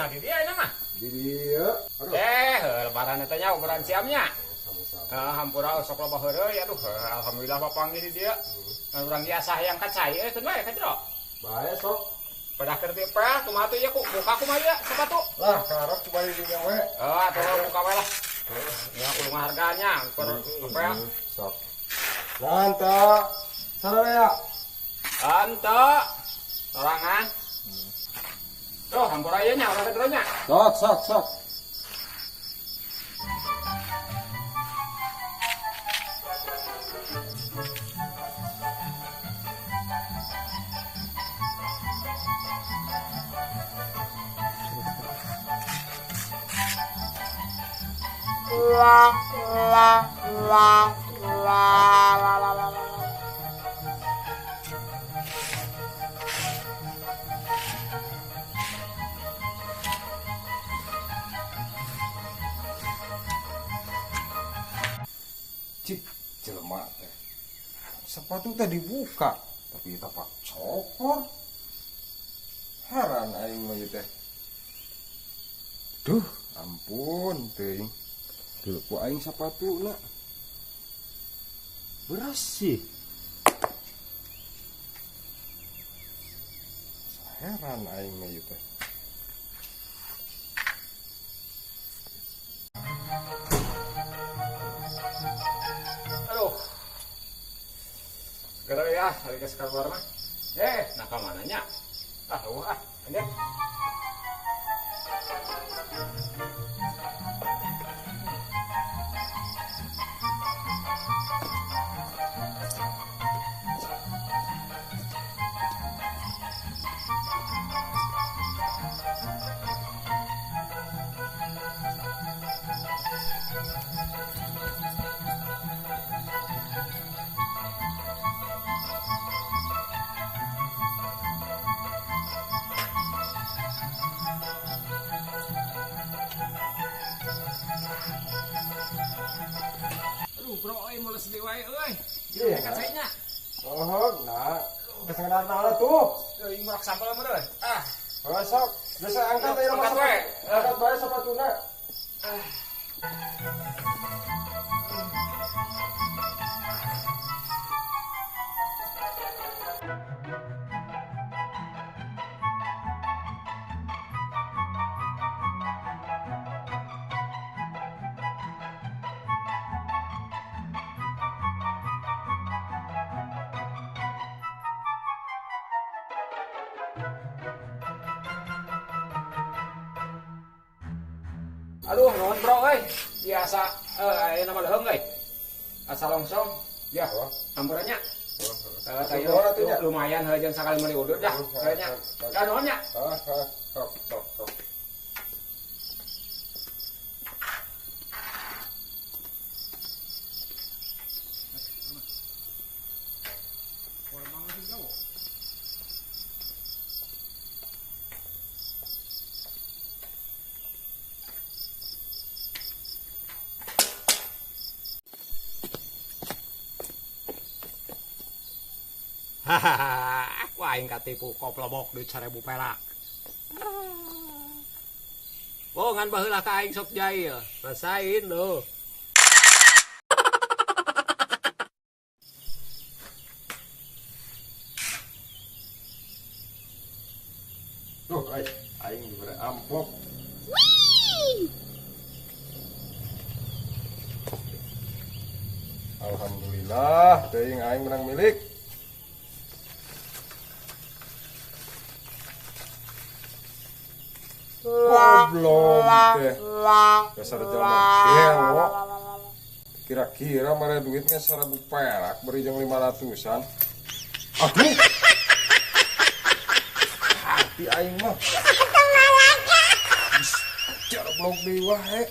Nah, di dia ini mah. Di dia. Aduh. Lebaran eta nya ukuran siamnya. Sama-sama. Hampura sok loba heureuy aduh. Alhamdulillah papanggih di dia. Ngan urang biasa hayang ka cai euy keun bae ka jero. Bae sok. Pada keur teh kumaha tuh ieu ku buka kumaha ieu sepatu? Lah, karep kumaha di dinya we. Atuh buka we lah. Ya kudu harganya ukur ngepel. Sok. Mantap. Sararea. Mantap. Sorangan. Tuh, hampura ieu nya urang ka nya. Sok, sok, sok. Cik, jelema teh. Sepatu teh dibuka, tapi tapak cokor. Heran aing mah ieu teh. Duh, ampun teuing. Dulu ku aing sapatuna bersih. Heran aing mah ieu teh. Aduh. Segera ya, hari ke keluar mah. Nah ka mananya? Ah, eueuh ah, pendek. Aduh, bro, euy mules deui wae euy. Iya, kan saenya. Oh, nah. Geus ngeunah tuh. Euy, murak sampel mah euy. Ah, oh, sok. Geus angkat aya angkat we. Angkat bae sepatuna. Ah. Aduh, nuhun bro euy. Biasa aya nama leuheung euy. Asa longsong. Ya, ampurannya. Lumayan heuh jeung sakali meuli udud dah kayaknya. Ya nuhun nya. Sok, sok, sok. Hahaha, aku aing katipu koplobok duit 1000 perak. Oh, ngan baheula ka aing sok jahil. Rasain lo. Tuh, aing dibere amplop. Wih! Alhamdulillah, teuing aing menang milik. Goblok teh. Dasar jelema gelo. Kira-kira mana duitnya 1000 perak beri jeung 500-an. Aduh. Hati aing mah. Goblok deui wae.